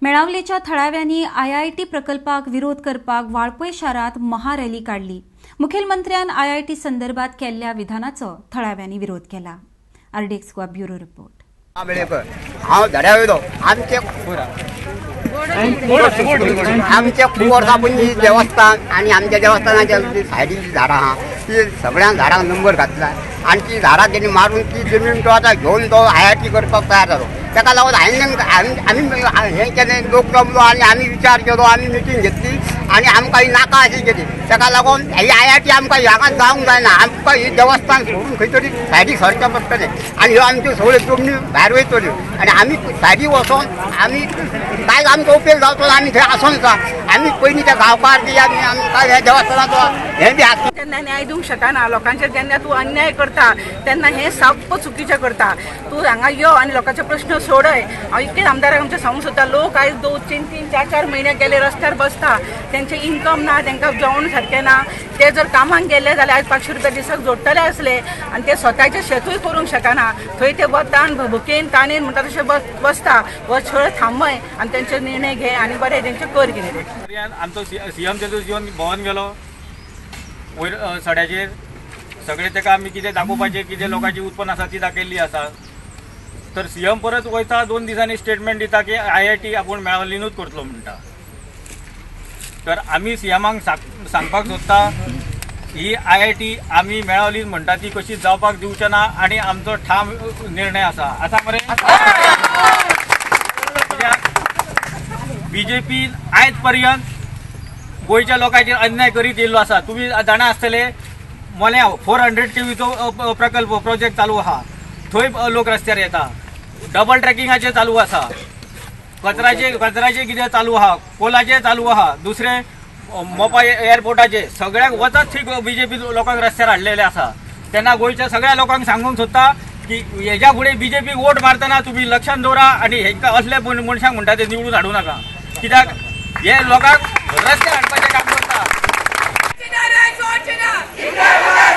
मेळावलेच्या थळाव्यांनी आयआयटी प्रकल्पाक विरोध करपाक वाळपय शारांत महारॅली काडली. मुखेलमंत्र्यान आयआयटी संदर्भात केल्ल्या विधानाचो थळाव्यांनी विरोध केला. RDX Goa, bureau report. हांव धड्या वयलो. आमचे आमचे खूब वर्सां पयलीं देवस्थान आनी आमच्या देवस्थानाच्या सायडीची झाडां आहा, ती सगळ्यांक झाडांक नंबर घातला आनी ती झाडां तेणी मारून ती जमीन तो आतां घेवन तो आयआयटी करपाक तयार जालो. ताका लागून हांवें आमी हें केलें, लोक जमलो आनी आमी विचार केलो, आमी मिटींग घेतली आनी आमकां ही नाका अशी केली. ताका लागून ही आयआयटी आमकां हांगा जावंक जायना. आमकां ही देवस्थान सोडून खंय तरी सायडीक सरचें पडटलें आनी ह्यो आमच्यो सगळ्यो जमनी भायर वयतल्यो आनी आमी सायडीक वचोन आमी काय आमचो उपयोग जावचो ना. आमी थंय आसोन आसा. आमी पयलीं त्या गांवकार बी आमी आमकां ह्या देवस्थानाचो हें बी आसा. जेन्ना न्याय दिवंक शकना लोकांचेर, जेन्ना तूं अन्याय करता, तेन्ना हें साप्प चुकीचें करता तूं. हांगा यो आनी लोकांचे प्रश्न सोडय. हांव इतकेच आमदाराक आमच्या सांगूंक सोदता, लोक आयज दोन तीन तीन चार चार म्हयने गेले रस्त्यार बसता. तेंचें इन्कम ना, तांकां जेवण सारकें ना. ते जर कामाक गेले जाल्यार आयज 500 रुपया दिसाक जोडटले आसले आनी ते स्वताचें शेतूय करूंक शकना. थंय ते वतान भुकेन ताणेन म्हणटा तशें बसता. हो छळ थांबय आनी तेंचे निर्णय घे आनी बरें तेंचें कर कितें तें. आमचो सीएम तेदूस येवन भोंवन गेलो वयर सड्याचेर. सगळें ताका आमी कितें दाखोवपाचें, कितें लोकांची उत्पन्न आसा ती दाखयल्ली आसा. तर सीएम परत वयता, 2 दिसांनी स्टेटमेंट दिता की आयआयटी आपूण मेळावलीनूच करतलो म्हणटा. तर आमी सीएमाक सांगपाक सोदता, ही आयआयटी आमी मेळावलीन म्हणटा ती कशी जावपाक दिवचे ना आनी आमचो ठाम निर्णय आसा. आसा मरे? कित्याक बीजेपी आयज पर्यंत गोंयच्या लोकांचेर अन्याय करीत येयल्लो आसा. तुमी जाणा आसतले, मोल्यां 400 केवीचो प्रकल्प, प्रोजेक्ट चालू आहा, थंय लोक रस्त्यार येता. डबल ट्रॅकिंगाचे चालू आसा, कचराचे कचराचे कितें चालू आहा, कोलाचे चालू आहा, दुसरे मोपा एअरपोर्टाचे, सगळ्याक वचत थंय बीजेपी लोकांक रस्त्यार हाडलेले आसा. तेन्ना गोंयच्या सगळ्या लोकांक सांगूंक सोदता की हेज्या फुडें बीजेपी वोट मारतना तुमी लक्षात दवरा आनी हेंकां असले मनशांक म्हणटा ते निवडून हाडूं नाका, कित्याक हे लोकांक रस्त्यार हाडपाचें काम करता. जिंदाबाद.